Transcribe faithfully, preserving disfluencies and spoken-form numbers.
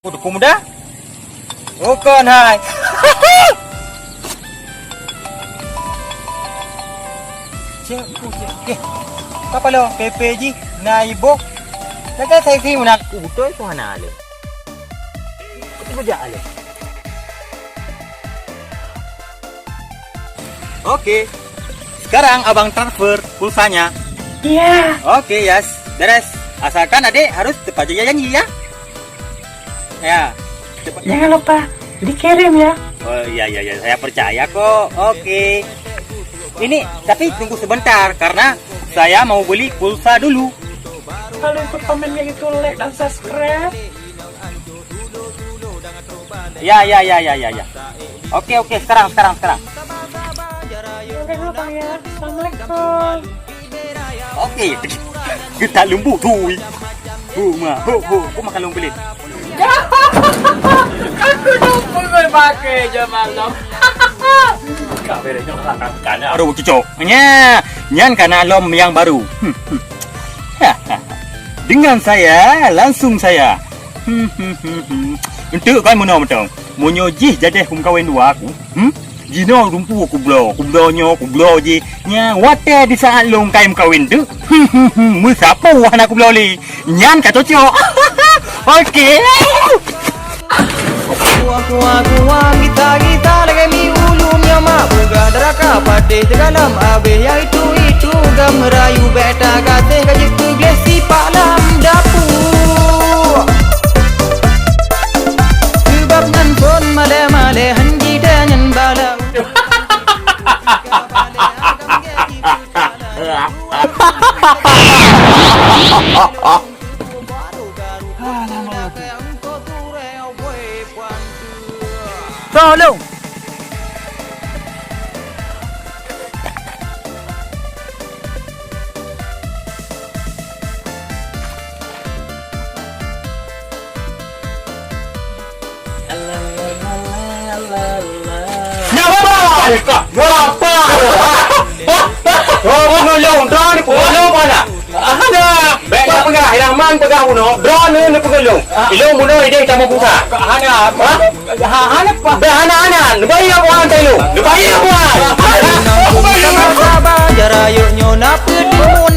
Teungku muda? Oh, kon hai. Cek, ku cek. Okey. Apa lo? P P jih na iboh. Jaga saya sih meunan. Ku beutôi ku hana lé. Ku bejak lé. Oke. Sekarang abang transfer pulsanya. Iya. Oke, Yas. Beres. Asalkan adek harus tepat janji ya. Ya. Tepat. Jangan lupa dikirim ya. Oh iya iya iya, saya percaya kok. Oke. Ini tapi tunggu sebentar karena saya mau beli pulsa dulu. Kalau ikut komennya itu like dan subscribe. Ya ya ya ya ya ya. Oke oke, sekarang sekarang sekarang. Oke dulu Bang ya. Assalamualaikum. Oke. Kita lembut tu. Hu ma, hu hu, aku makan lom pelit. Aku dong pengoi pakai je malam. Kak beres nyoh lah kan. Baru cucok. Nya, nyan kana lom yang baru. Dengan saya, langsung saya. Enteuk kan meunoe mantong. Meunyoe jih jadeh kumeukawen dua aku, hmm? Jinoe lumpu kubloe, kubloe nyoe, kubloe jih. Nya watèe di saat lôn kai meukawen teuk, meusapeue hana kubloe lé. Nyan ka cocok. Oke. Kuah, kuah, kuah, gita, gita, lagèe mi ulôn nyang mak peugah, darah ka padeh teugalam abéh, nyang itu, itu gam rayu, bèk tagaséh ka jeuet keu gleh sipak lam dapu. Sabab nyan phon malèe-malèe han jideh nyan bala. Tolong. Nyan apa? Nyan apa? Oh, peungeulong, droeneuh peungeulong mana? Ada. Bèk na peugah, Rahman peugah bunoe, droeneuh peungeulong. Ilong bunoe ideh tamong pulsa. Hana. Ha? Ha, hana apa? Bèk hana-hana, neubayeue buah teuh ilong. Neubayeue buah. Saba-saba, jara yuk nyoe na peuet timun.